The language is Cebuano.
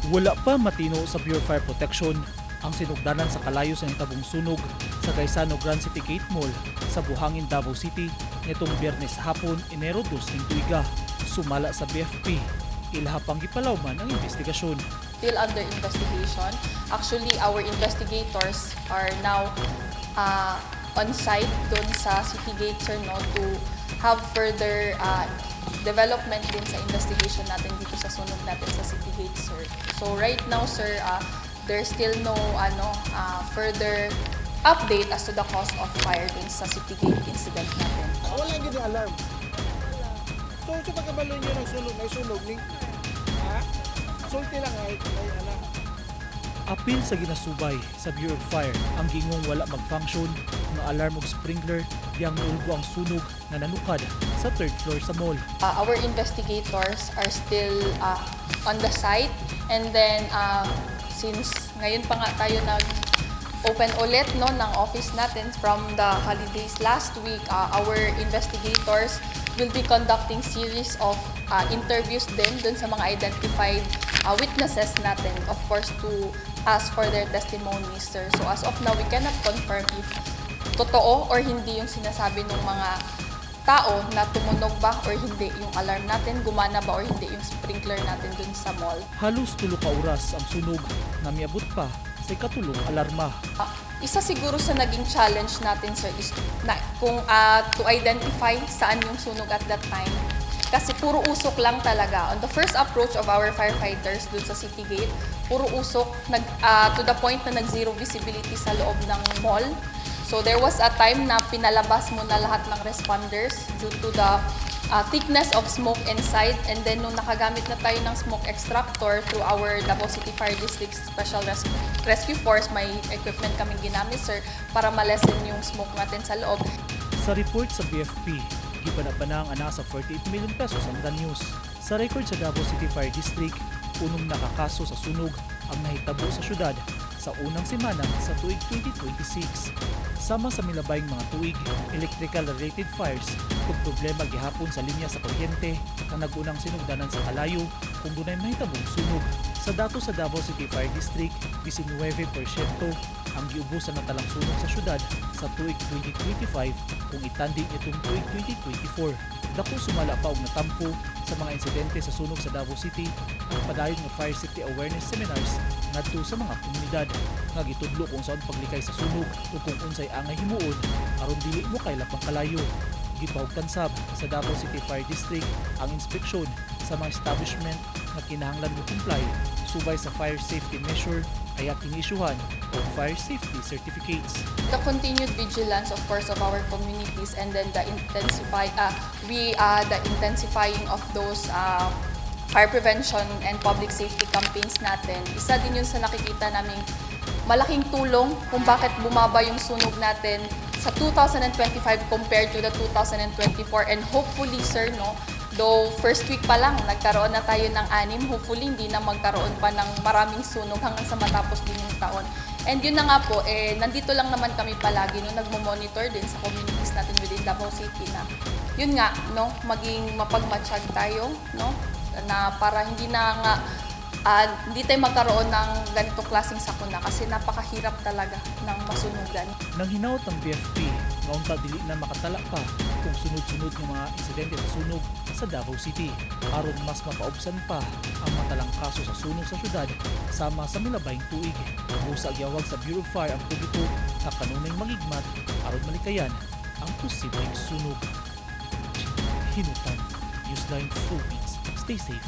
Wala pa matino sa Bureau of Fire Protection ang sinugdanan sa kalayo sa nahitabong sunog sa Gaisano Grand City Gate Mall sa Buhangin, Davao City nitong Biyernes hapon, Enero 2 ning tuiga. Sumala sa BFP, ilaha pang gipalawman ang investigasyon. Still under investigation. Actually, our investigators are now on site doon sa City Gate, sir, no, to have further development din sa investigation natin dito sa sunog natin sa City Gate, sir. So right now, sir, there's still no further update as to the cause of fire dun sa City Gate incident natin. Wala gid alarm. So sa pagkabalo niyo ng sunog, may sunog ning, ha? Sulti lang ay ana. Apil sa ginasubay sa Bureau of Fire ang gingong wala mag-function nga alarm ug sprinkler diyang naulbo ang sunog nga nanukad sa third floor sa mall. Our investigators are still on the site and then since ngayon pa nga tayo nag open ulit, no, ng office natin from the holidays last week, our investigators will be conducting series of interviews din dun sa mga identified witnesses natin, of course, to ask for their testimonies, sir. So as of now, we cannot confirm if totoo or hindi yung sinasabi ng mga tao na tumunog ba or hindi yung alarm natin, gumana ba or hindi yung sprinkler natin dun sa mall. Halos 3 ka oras ang sunog nga miabot pa sa ikatulong alarma. Isa siguro sa naging challenge natin, sir, is na, kung to identify saan yung sunog at that time. Kasi puro usok lang talaga. On the first approach of our firefighters dun sa City Gate, puro usok, to the point na nag-zero visibility sa loob ng mall. So there was a time na pinalabas muna lahat ng responders due to the thickness of smoke inside. And then nung nakagamit na tayo ng smoke extractor through our Davao City Fire District Special Rescue Force, may equipment kaming ginamit, sir, para ma-lessen yung smoke natin sa loob. Sa report sa BFP, gibanabana ang nasa ₱48 million ang danyos. Sa record sa Davao City Fire District, unom na ka kaso sa sunog ang nahitabo sa syudad sa unang semana sa tuig 2026. Sama sa milabayng mga tuig, electrical-related fires ug problema gihapon sa linya sa kuryente ang nagunang sinugdanan sa kalayo kung dunay mahitabong sunog. Sa dato sa Davao City Fire District, 19% ang giubos sa natalang sunog sa syudad sa tuig 2025 kung itandi nitong tuig 2024. Dako sumala pa og natampo sa mga insidente sa sunog sa Davao City ang padayon nga fire safety awareness seminars ngadto sa mga komunidad nga gitudlo kung unsaon paglikay sa sunog ug kung unsay angay himuon aron dili mokaylap ang kalayo. Gipahugtan sab sa Davao City Fire District ang inspeksyon sa mga establishment nga kinahanglan mo comply subay sa fire safety measure ay aking isyuhan og fire safety certificates. The continued vigilance, of course, of our communities and then the intensifying of those fire prevention and public safety campaigns natin. Isa din yun sa nakikita naming malaking tulong kung bakit bumaba yung sunog natin sa 2025 compared to the 2024. And hopefully, sir, no, though first week pa lang nagkaroon na tayo ng anim, hopefully hindi na magkaroon pa ng maraming sunog hanggang sa matapos din yung taon. And yun na nga po, eh, nandito lang naman kami palagi, no, nagmo-monitor din sa communities natin within Davao City na yun nga, no, maging mapagmatsyag tayo, no, na para hindi na nga hindi tayo magkaroon ng ganitong klaseng sakuna kasi napakahirap talaga ng masunugan. Nang hinaot ang BFP nga unta dili na makatala pa kung sunod-sunod nga mga insidente sa sunog sa Davao City aron mas mapaubsan pa ang matalang kaso sa sunog sa syudad sama sa milabayng tuig. Busa giawhag sa Bureau of Fire ang publiko nga kanunay magigmat aron malikayan ang posibleng sunog. Hinutan, Newsline Philippines. Stay safe.